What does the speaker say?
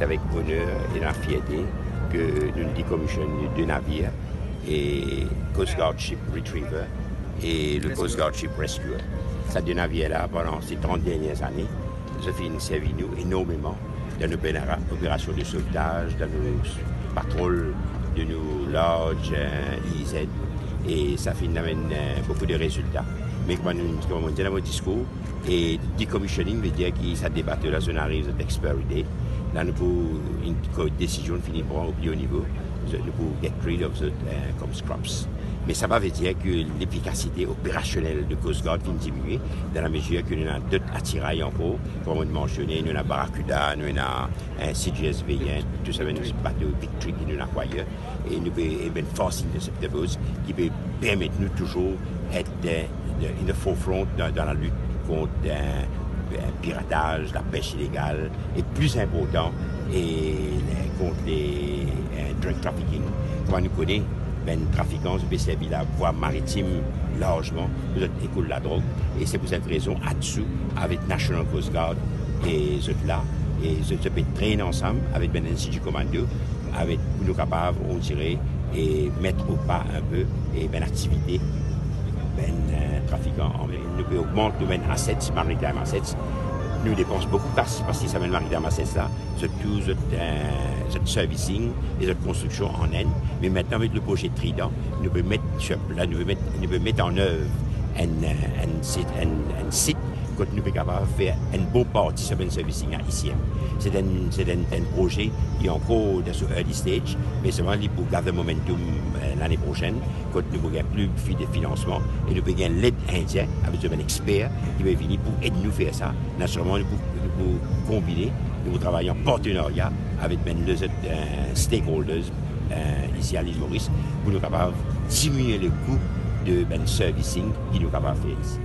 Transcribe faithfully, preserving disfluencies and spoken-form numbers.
Avek oner e lafierte ke nou decommission de navir, e Coast Guard Ship Retriever e le Coast Guard Ship Rescuer. Sa de navir la, pandan se trant dernie zane, zot finn servi nou enormeman dan nou opera-, operasion de sovtaz, dan nou patrol de nou large, eh, E E Z, e sa finn amenn, eh, boukou de rezilta. Me kouma nou, kouma mo dir dan mo diskour, e decommissioning ve dir ki sa de bato la, zot ariv zot expiry date. La nou pou, enn ko-, desizion fini pran o pli o nivo, zot, nou pou get rid of zot, eh, kom scraps. Me sa pa ve dir ki lefikasite operasionel de Coast Guard finn diminie, dan lamezir ki nou ena dot atiray ankor, kouma mo mansione, nou ena Barracuda, nou ena, eh, C G S V un, tou sa bann bato Victory ki nou ena acquire, e nou pe, e bann fast interceptor boats ki pe permet nou touzour et, eh, de, in the forefront dan, dan lalit kont, eh, eh, pirataz, lapes ilegal, e pli inportan, e, eh, kont le, eh, drug trafficking. Kouma nou kone, bann trafikan, zot pe servi lavwa maritim larzman pou zot ekoul ladrog, e se pou set rezon, ATSOO, avek National Coast Guard, e zot la, e zot, zot pe train ansam avek bann Institut Commando, avek, pou nou kapav, on dirait, e met o pa inpe, e bann aktivite bann, eh, trafikan an mer. Nou pe ogmant nou bann assets, maritime assets. Nou depans boukou kas, parski sa bann maritime assets la, zot tou, zot, eh, zot servicing e zot konstriksion an Inn. Me aster avek le proze Trident, nou pe met sir pla-, nou pe met, nou pe met an nev enn, eh, enn sit, enn, enn sit kot nou pe kapav fer enn bon parti sa bann servicing la isi. Se enn, se enn, enn proze ki ankor dan so early stage, me selman li pou gather momentum, eh, lane prosenn, kot nou pou gagn pli fi-, de finansman, e nou pe gagn led Indien avek zot bann exper ki pe vini pou ed nou fer sa. Natirelman, nou pou, nou pou konbine, nou pou travay an partenarya avek bann lezot, eh, stakeholders, eh, isi a Lil Moris, pou nou kapav diminie le kou de bann servicing ki nou kapav fer isi.